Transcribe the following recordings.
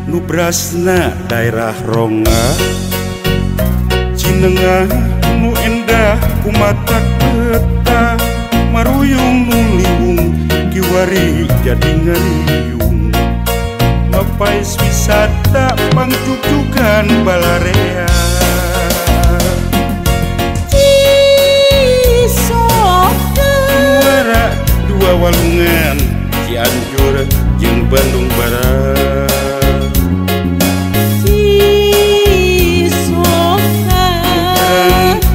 nu brasna daerah Rongga Cinengah nu endah kumatak peta maruyung nu liwung kiwari jadi ngeriung mapais wisata pangcukcukan balarea Muara dua walungan Cianjur jeung Bandung Barat Cisokan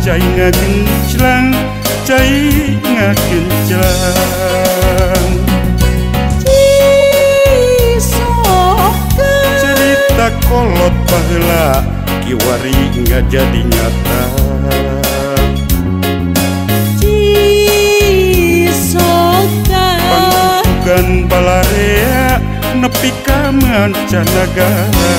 cai ngagenclang cai ngagenclang Cisokan cerita kolot baheula kiwari ngajadi nyata Pangtugan balarea nepi ka mancanagara.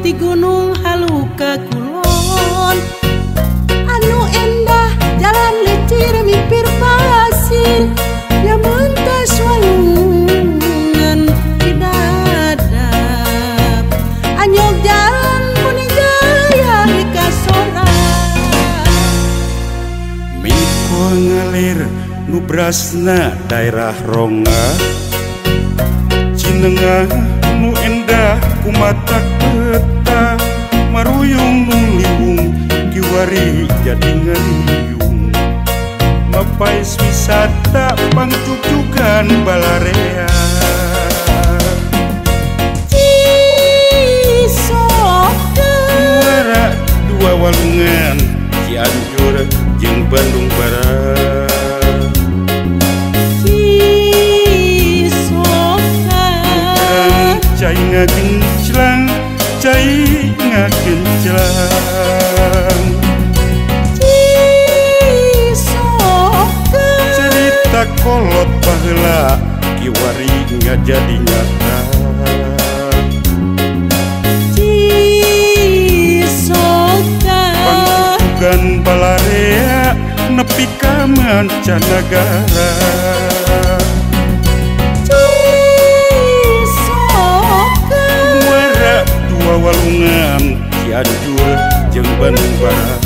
Di Gunung Haluka Kulon anu endah jalan licir mipir pasir nyamun tas walungan di dadap anyok jalan Buni Jaya di kasoran Miko ngalir nu brasna daerah Rongga Cinengah nu endah kumatak peta maruyung nu liwung kiwari jadi ngeriung mapais wisata pangcukcukan balarea Cisokan Muara dua walungan Cianjur jeung Bandung Barat Cai ngagenclang cai ngagenclang Cisokan cerita kolot baheula kiwari ngajadi nyata Cisokan Pangtugan balarea nepi ka mancanagara Dua walungan Cianjur jeung Bandung Barat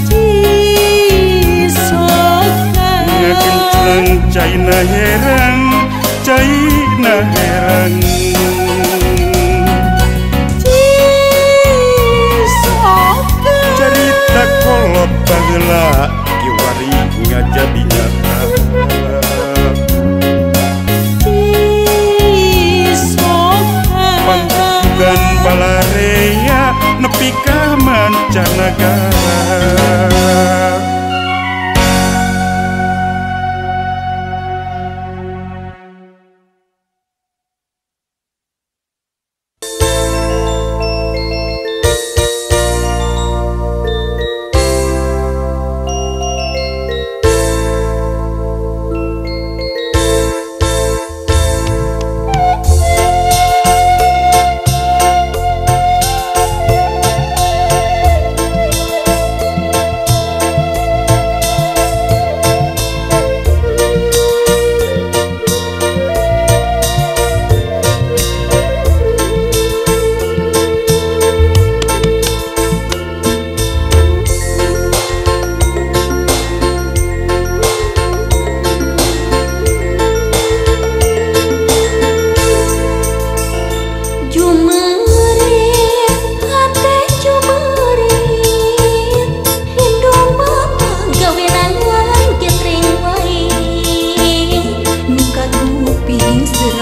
Cisokan ngagenclang caina herang caina herang Cisokan cerita kolot baheula kiwari ngajadi nyata Pangtugan balarea nepi ka mancanagara.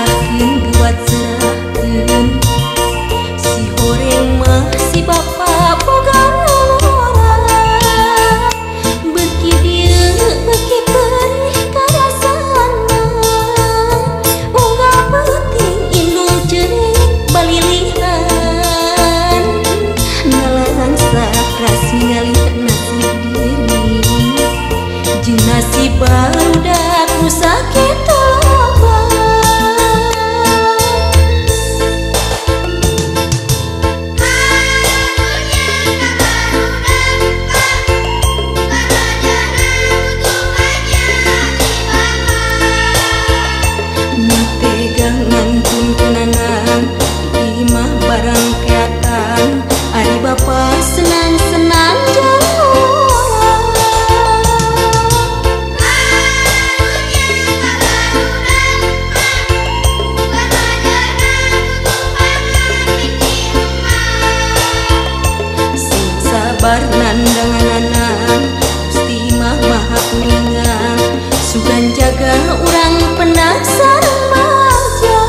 Serahkeun buat serahkeun si horeng mah si bapa boga lolora beuki dieu beuki perih karasana unggal peuting indung ceurik balilihan nalangsa ras ningali nasib diri jeung nasib barudak nu sakitu. Nandanganan Gusti mah maha kuningan sugan jaga urang pendak sareng maja.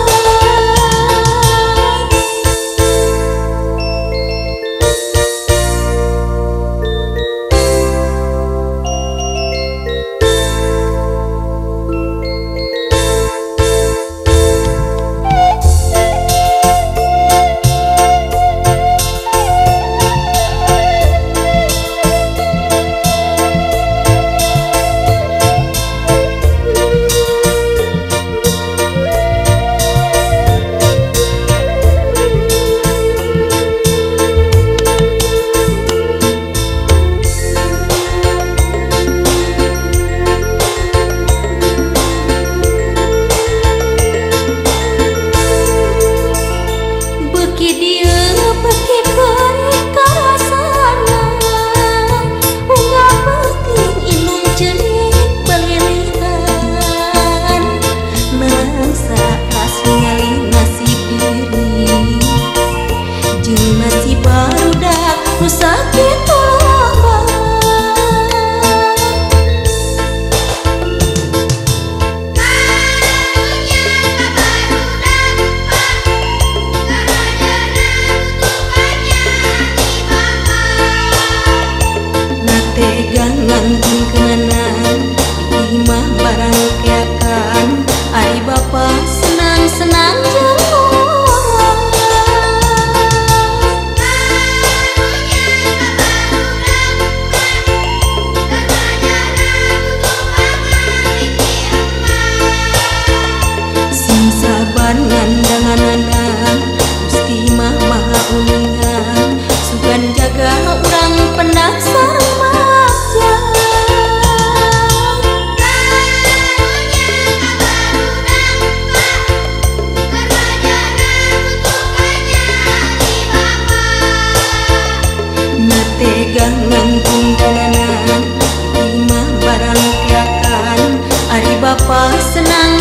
Beuki dieu beuki perih karasana unggal peuting indung ceurik balilihan nalangsa ras ningali nasib diri jeung nasib barudak nu sakitu loba. Tega ngangkun kenanan imah barang keakan ari bapa senang-senang jeung urang. Sing sabar ngandanganan Gusti mah maha uningan sugan jaga urang pendak sareng maja. Tega ngangkung dananan imah barang keakan ari bapa senang.